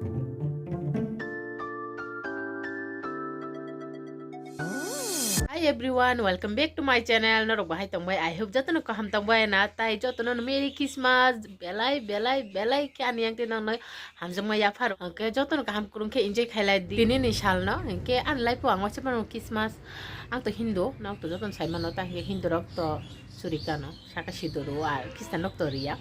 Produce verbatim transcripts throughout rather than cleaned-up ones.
Hi everyone, welcome back to my channel. Norok bahai tongbai? I hope jotono kaham tongbai na. Tai jotono Merry Christmas, belai belai belai khe ani yang te nang noi hamjakma yaphar. Hwnkhe jotono kaham kurung khe enjoy khailai di. Tini ni sal no hwnkhe ani life o ang waisa mano Christmas. Ang to Hindu, nok to jotono sai mano, ta hwnkhe Hindu rok to suri kano, saka sidur o, ar Christian rok to riya.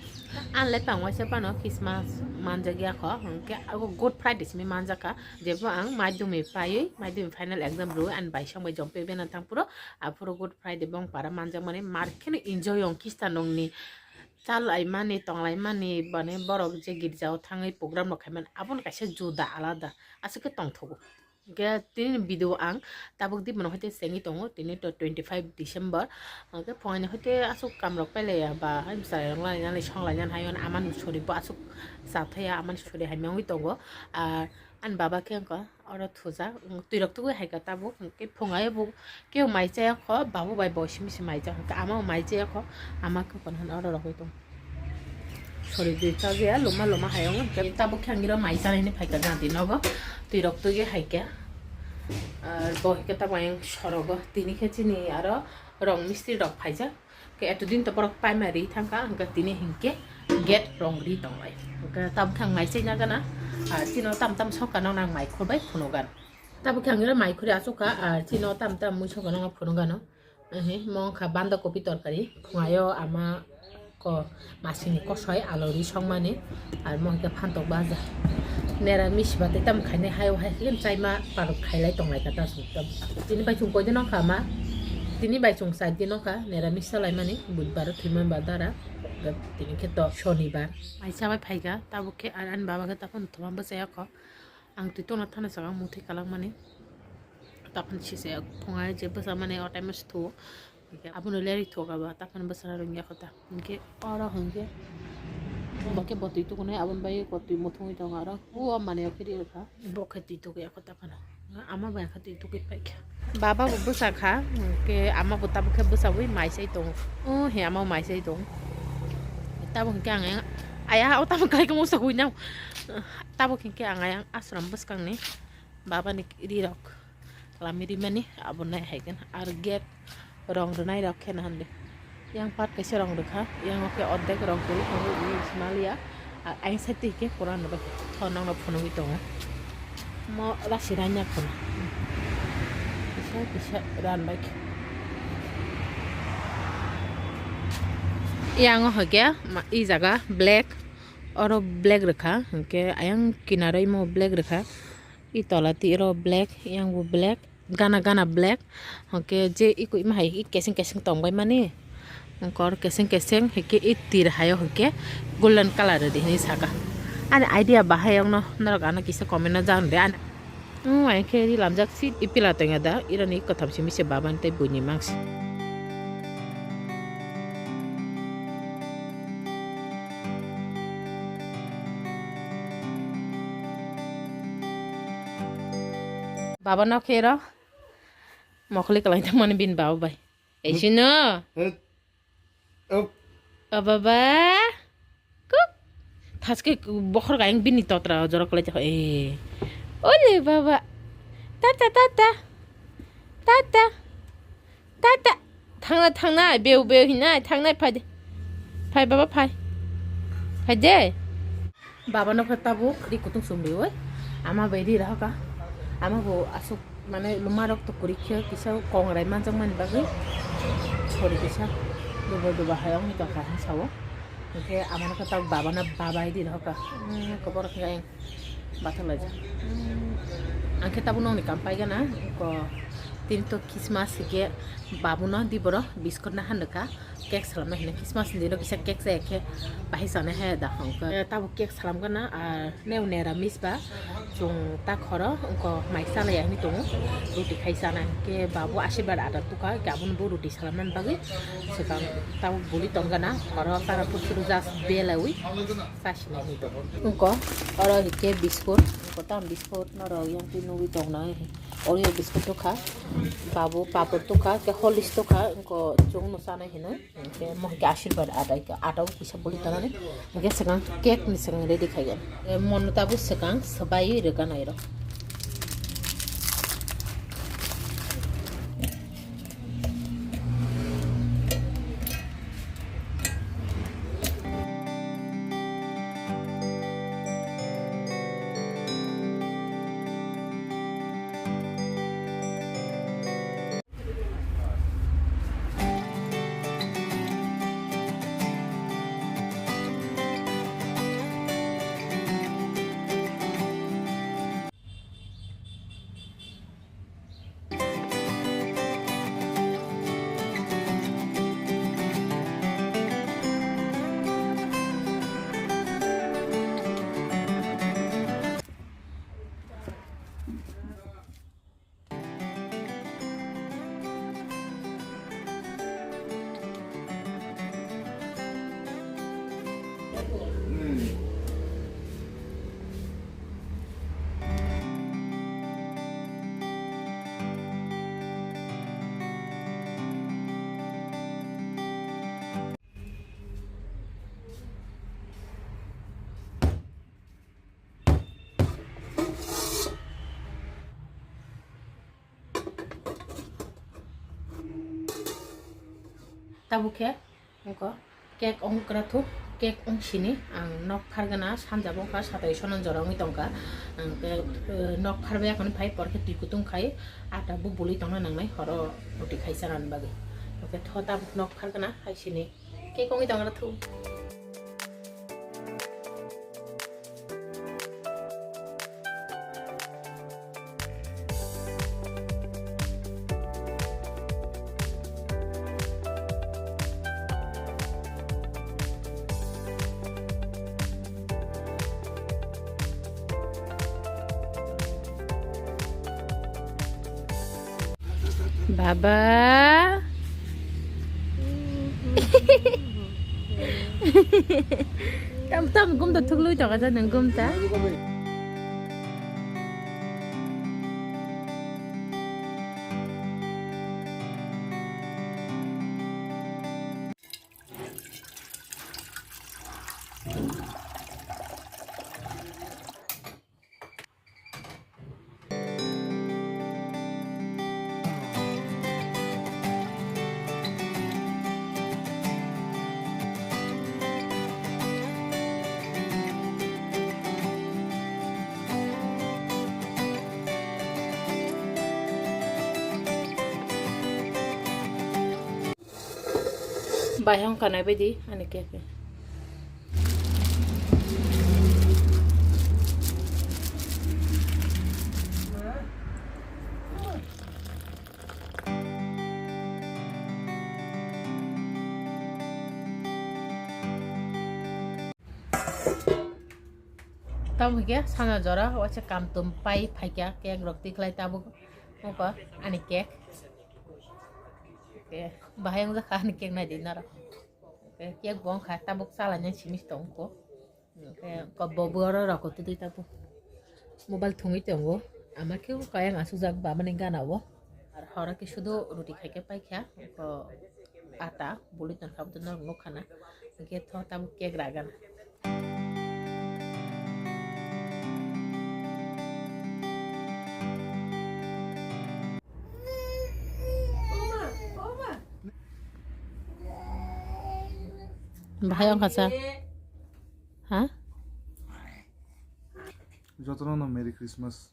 Ang le tang waisa pano Christmas manjak ya kho, hwnkhe ago Good Friday simi manjak kha, jebo ang madhyamik paiwi, madhyamik final exam rwi, ani bai song bai jom pebena thang phuru, aphuru Good Friday bong para manjak mani, mar kheno enjoy ong Christian rok ni chalai mani, tonglai mani, bani borok je girja o thangwi program rok khai mani, abono kaisa juda alada aswk khe tongthogo. Hwnkhe tini video ang tabuk di bono hoite chengwi tongo, tini to twenty five December. Hwnkhe phungaini hoite aswk kamrok pailaiya ba hai bwsarok lainani songlainani hai hwnwi amani sori bo aswk chathaya, amani sori hamya wngwi tongo. Ar ani baba khe wngkha oro thujak, twirok tugwi hai kha tabuk. Hwnkhe phungai bo kebo mai chaya kho, babu bai bo simi se mai chaya kho, hwnkhe ama bo mai chaya kho, ama khe kono hwn oro rogwi tongo. Sori dui chajaya luma luma hayung, hwnkhe tabuk khe ang iro mai chanai hinwi phaikha jati nogo, twirok tugwi haikhe. Ar bo hwnkhe tabuk ayang sorogo, tini khe chini aro rong mistri rok phaijak. Khe etodin to borok paima ri thangkha, hwnkhe tini hinkhe gate rong ri tonglai. Hwnkhe tabuk khe ang mai chaina gana, ar chino tam tam sokha nokna ang mai khurbai phunukgan. Tabuk khe ang iro mai khuri achukha, ar chino tam tam mui sokha nokna phunukgano. Ehe, mo wngkha banda kopi torkari. Phungaio ama ko masini kosoi alo ri songmani. Ar mo hwnkhe phantok baja. Nera misi ba tei tamo khainai hayo hai khe chaima parok khailai tonglai kha ta song. Tini bai chwng koi din wngkha ma? Tini bai chwng char din wngkha nera misi chalaimani. Budbar thwimani ba dara. Tini khe to sonibar. Mai chabai phaikha tabuk khe ar ani baba khe taphano thuma bwchaya kho. Ang twi tongna thana saka ang muthwi kalak mani. Taphano sise phungai je bwsa mani o time o se thuo. Abono leri thuo kha ba taphano bwsara rwngya kho ta. Hinkhe oro hinkhe bo khe bo twi tukunai aboni bai bo twi muthungwi tongo aro. O mani o khe ri rwkha. Bo khe twi tukya kho taphano. Ama bai khe twi tukwi paikha. Baba bo bwsa kha, hinkhe ama bo tabuk khe bwsawi mai chai tongo. O he ama mai chai tongo. Tabuk hinkhe ang aya o tabuk khe musa hui nang. Tabuk hinkhe ang ayang ashram bwskangni babani rirok lami rimani abo nai haikhe ar gate rong rwnai rok khe na hande yang part kaisa rong rwkha yang o khe ordek rong kwrwi tongo ui smalia ar ayang side twi hinkhe pura no bai tho nokno phunugwi tongo mo lasi ranya phano kisa kisa ran bai khe yang o hwnkhe i jaga black. Oro black rwkha, hinkhe ayang kinaro imo black rwkha. I tola twi oro black, yang bo black, gana gana black. Hinkhe je i koi ma hai i keseng keseng tongbai mani. Hinkhe oro keseng keseng, hinkhe i tir hayo hinkhe golden colour rwdi hinwi saka. Ani idea bahai wngno norok ano kisa comment o jan de. Ang khe ri lamjak si i pila tongya da, ironi kwtham simi se babani tei buini mangsi. Baba no khe ro mokholi kwlai tongmani bini baba bai. Eisino. Hwt. Up. O baba. Kuk. Thaske bokhor gayang bini totra jorok lai jakha. Eh. Ole baba. Tata, tata. Tata. Tata. Thangna, thangna. Beu, beu hinai. Thangna, phai de. Phai, baba, phai. Phai de. Baba no khe tabuk ri kutung chumriwi ama bai ri rohorkha. Ama bo aswk mane luma rok to kwrwi khe kisa kongrai manjakmani bagwi sori kisa duba duba hai wngwi tongkha hinwi sao. Hinkhe ama no khe tabuk baba no baba ri rohorkha. Hmm, khe borok hinkhe ayang bathang laijak. Hmm, ang khe tabuk nokni kam paigana ko tini to Christmas hinkhe babu no di borok biskut no handwkha. Cake salamna hino Christmas ni dino kisa cake chaya khe bahai chanai hai da hwnkhe. Eh, tabuk cake salamgana, ah, neo neramis ba chwng ta khoro wngkho mai chalaiya hinwi tongo. Ruti khai chana hinkhe babu asirbad ada tukha hinkhe abono bo ruti salamnani bagwi swkang tabuk buli tongana khoro tara puthuru just belawi chasinai hinwi tongo. Wngkho oro hinkhe biskut, wngkho tam biskut norok yang twi nugwi tongnai. Oreo biskut tukha, babu papor tukha, khe Horlicks tukha, wngkho chwngno chanai hinwi. Hingke mo hingke Ashirwad ata, ata o kisa boli tanani. Hingke swkang cake ni swkang ready khaigen. Hingke mono tabuk swkang swbai rwganairok. Tabuk khe wngkha cake wng kwrathuk, cake wng sini ang nok phargana sanja bongkha satai sono jora wngwi tongkha. Ang khe, eh, nok pharbai akhoni phai porkhe twi kutung khai ata bu bului tongna nangnai horo roti khai chanani bagwi. Oke tho tabuk nok phargana hai sini. Cake wngwi tong rw thung. Baba. Tam tam gum da thuglu to ka nang gum ta. Bai hong kanai bai di ani khe khe. Tamo hingke sana jora wacha kam tum pai phaikya cake rok tikhlai tabuk wngkha ani cake. Bahai wngjakha ani cake naidi norok. Cake bo wngkha tabuk chalainani simi tongkho. Bobo oro rokotwi tabuk mobile thungwi tongo. Ama khe kayang asukjak bamani gana o. Ar horo khe sudo roti khaikhe paikha. Ata bului tongkha norok nukha na. Hingkhe tho tabuk cake ragana. Bahai wngkha cha. Ha? Jotono no Merry Christmas.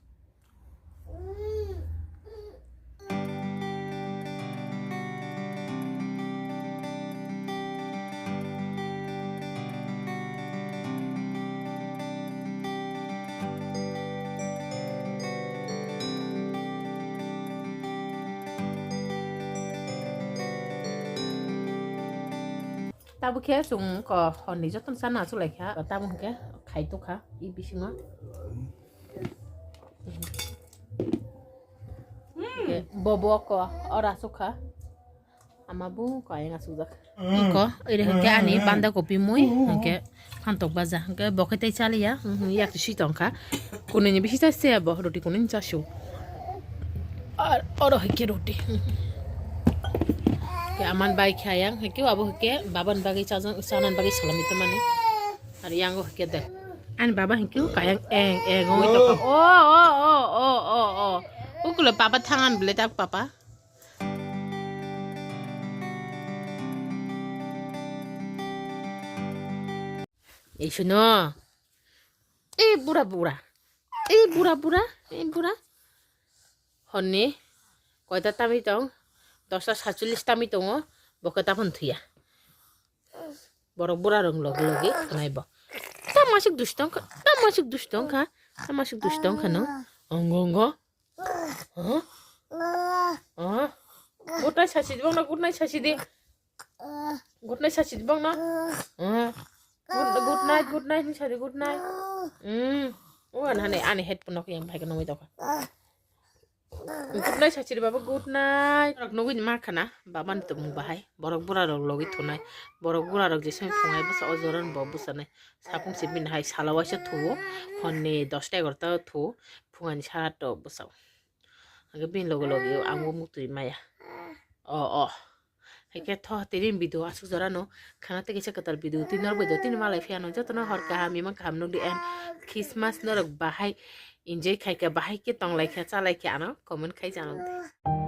Tabuk khe chwng ko honni jotono chana achuk lai kha, tabuk hwnkhe khai tokha i bisingo. Hwnkhe bobo ko ora achuk kha, ama bo ko ayang achuk jak. Ko iri hwnkhe ani banda kopi mui hwnkhe phantok baja hwnkhe bo khe tei chaliya, yak sui tongkha, kunui ni bisi chase bo roti kunui ni chasu. Ar oro hwnkhe roti. Aman bai khe ayang, hwnkhe abo hwnkhe baban bagwi chajang, chanan bagwi salami tongmani. Ar yango hwnkhe de. Ani baba hwnkhe kayang eng eng ongwi tongkha. O, o, o. Ukulo papa thangan bwle tak papa. Ei suno. Ei bura bura. Ei bura bura. Ei bura. Honni koita tamwi tong? Dosta satchollish tamwi tongo. Bo khe taphano thwiya. Borok bura rok logi logi khwnai bo. Tamo aswk dusto wngkha, tamo aswk dusto wngkha, tamo aswk dusto wngkha no. Ongo ongo. Huh? Huh? Good night sasi di bongno, good night sasi di. Good night sasi di bongno. Huh? Good, good night, good night, sadi good night. Hmm. Oh, ani, ani headphone nok yang bahai nungwi tongkha. Good night sachiri baba, good night. Rok nugwi ma khana, baba ni tongmung bahai. Borok bura rok logi thunai. Borok bura rok jesoni phungai bwsa o joran bo bwsanai. Sapung se bini hai sala waisa thuo. Honni dosta egarota thuo. Phungani sara to bwsao. Hingke bini logi logi ang o muktwi maya. O, o. Hingke tho tini video asuk jora no. Khana tei kisa kwtal video tini norbai do tini malai phiya no joto no hor kaham imang kaham nukdi and Christmas norok bahai enjoy khaika bahai khe tonglaikha chalaikha ano comment khai janokdi.